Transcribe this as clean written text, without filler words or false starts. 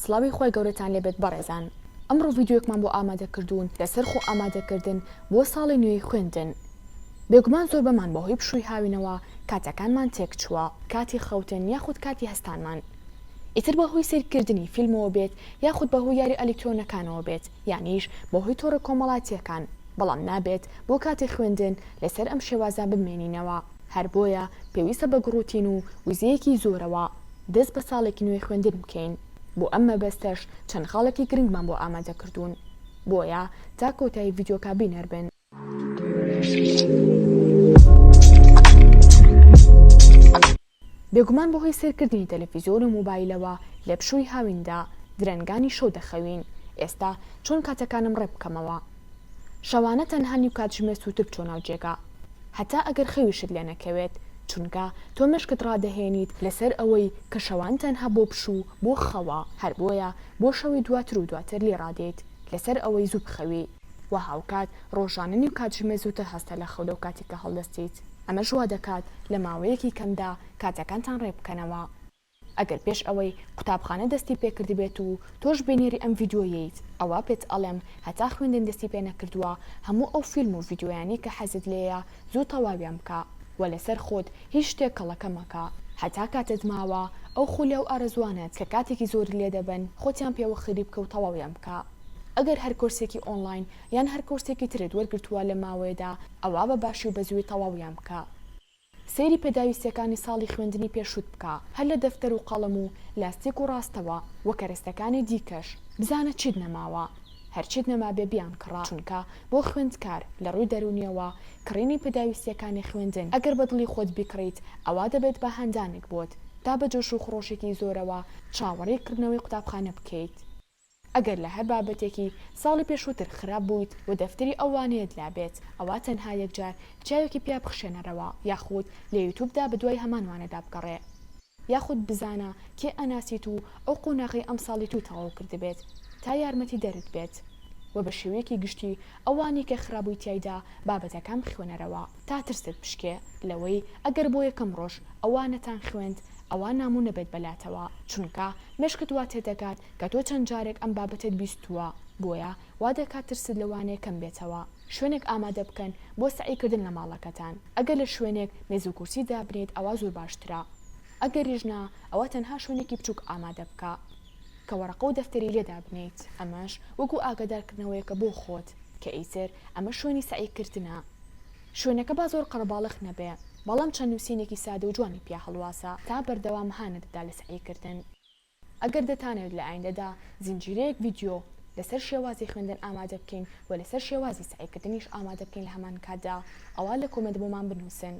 سڵاوی خوای گەورەتان لێبێت بەڕێزان ئەمڕۆ ڤیدیۆیەکمان بۆ ئامادە کردوون لەسەر خۆ ئامادەکردن بۆ ساڵی نوێی خوێندن بێگومان زۆربەمان بەهۆی پشووی هاوینەوە کاتەکانمان تێکچووە کاتی خەوتن یاخود کاتی هەستانمان ئیتر بەهۆی سەیرکردنی فیلمەوە بێت یاخود بەهۆی یاری ئەلیکترۆنەکانەوە بێت یانیش بەهۆی تۆڕە کۆمەڵاتیەکان بەڵام نابێت بۆ کاتی خوێندن لەسەر ئەم شێوازە بمێنینەوە هەر بۆیە پێویستە بە گڕوتین و وزەیەکی زۆرەوە دەست بە ساڵێکی نوێی خوێندن بکەین، بۆ ئەم مەبەستەش چەند خاڵێکی گرنگمان بۆ ئامادە کردوون، بۆیە تا کۆتایی ڤیدیۆکە بینەر بن. بێگومان بەهۆی سەیرکردنی تەلەفیزیۆن و مۆبایلەوە لە پشووی هاویندا درەنگانی شەو دەخەوین، ئێستا چۆن کاتەکانم ڕێکبکەمەوە؟ شەوانە تەنها نیو کاتژمێر زووتر بچۆ ناو جێگا هەتا ئەگەر خەویشت لێ نەکەوێت چونکە تۆ مێشکت ڕادەهێنیت لەسەر ئەوەی کە شەوان تەنها بۆ پشوو بۆ خەوە هەر بۆیە بۆ شەوی دواتر و دواتر لێی ڕادێیت لەسەر ئەوەی زوو بخەوی وە هاوکات ڕۆژانە نیو کاتژمێر زووتر هەستە لە خەو لەو کاتەی کە هەڵدەستیت ئەمەش وادەکات لە ماوەیەکی کەمدا کاتەکانتان ڕێکبکەنەوە. ئەگەر پێش ئەوەی قوتابخانە دەستی پێکردبێت و تۆش بینەری ئەم ڤیدیۆیەیت ئەوا پێت ئەڵێم هەتا خوێندن دەستی پێ نەکردووە هەموو ئەو فیلم و ڤیدیۆیانەی کە حەزت لێیە زوو تەواویان بکە وە لەسەر خۆت هیچ شتێک کەڵەکە مەکە هەتا کاتت ماوە ئەو خولیا و ئارەزوانەت کە کاتێکی زۆرت لێ دەبەن خۆتیان پێوە خەریک بکە و تەواویان بکە ئەگەر هەر کۆرسێکی ئۆنڵاین یان هەر کۆرسێکی ترت وەرگرتووە لەم ماوەیەدا ئەوا بە باشی و بە زووی تەواویان بکە. سەیری پێداویستیەکانی ساڵی خوێندنی پێشووت بکە، هەر لە دەفتەر و قەڵەم و لاستیک و ڕاستەوە و کەرەستەکانی دیکەش، بزانە چیت نەماوە، هەرچیت نەمابێ بیانکڕە، چونکە بۆ خوێندکار لە ڕووی دەروونیەوە کڕینی پێداویستیەکانی خوێندن ئەگەر بە دڵی خۆت بیکڕیت ئەوا دەبێت بە هاندانێک بۆت تا بە جۆش و خڕۆشێکی زۆرەوە چاوەڕێی کردنەوەی قوتابخانە بکەیت. ئەگەر لە هەر بابەتێکی ساڵی پێشووتر خراپ بوویت و دەفتەری ئەو وانەیەت لابێت ئەوا تەنها یەکجار چاوێکی پیا بخشێنەرەوە یاخود لە یوتوبدا بەدوای هەمان وانەدا بگەڕێ یاخود بزانە کێ ئەناسیت و ئەو قۆناغەی ئەمساڵی تۆی تەواو کردبێت تا یارمەتی دەرت بێت وە بە شێوەیەکی گشتی ئەوانەی کە خرابووی تیایدا بابەتەکان بخوێنەرەوە تا ترست بشکێ لەوەی ئەگەر بۆ یەکەم ڕۆژ ئەوانەتان خوێند ئەوا نامۆ نەبێت بەلاتەوە چونکە مێشکت وا تێدەگات کە تۆ چەند جارێک ئەم بابەتەت بیستووە، بۆیە وا دەکات ترست لە وانەیە کەم بێتەوە. شوێنێک ئامادە بکەن بۆ سەعی کردن لە ماڵەکەتان. ئەگەر لە شوێنێک مێز و کورسی دابنێیت ئەوا زۆر باشترە. ئەگەریش نا ئەوا تەنها شوێنێکی بچووک ئامادە بکە کە وەرەقە و دەفتەری لێ دابنێیت. ئەمەش وەکو ئاگادارکردنەوەیەکە بۆ خۆت کە ئیتر ئەمە شوێنی سەعی کردنە. شوێنەکە با زۆر قەرەباڵخ نەبێ، بەڵام چەند نووسینێکی سادە و جوانی پیا هەڵواسە تا بەردەوام هانت بدا لە سەعی کردن. ئەگەر دەتانەوێت لە ئایندەدا زنجیرەیەک ڤیدیۆ لەسەر شێوازی خوێندن ئامادە بکەین و لەسەر شێوازی سەعیکردنیش ئامادە بکەین لە هەمان کاتدا ئەوا لە کۆمێنت بۆمان بنووسن.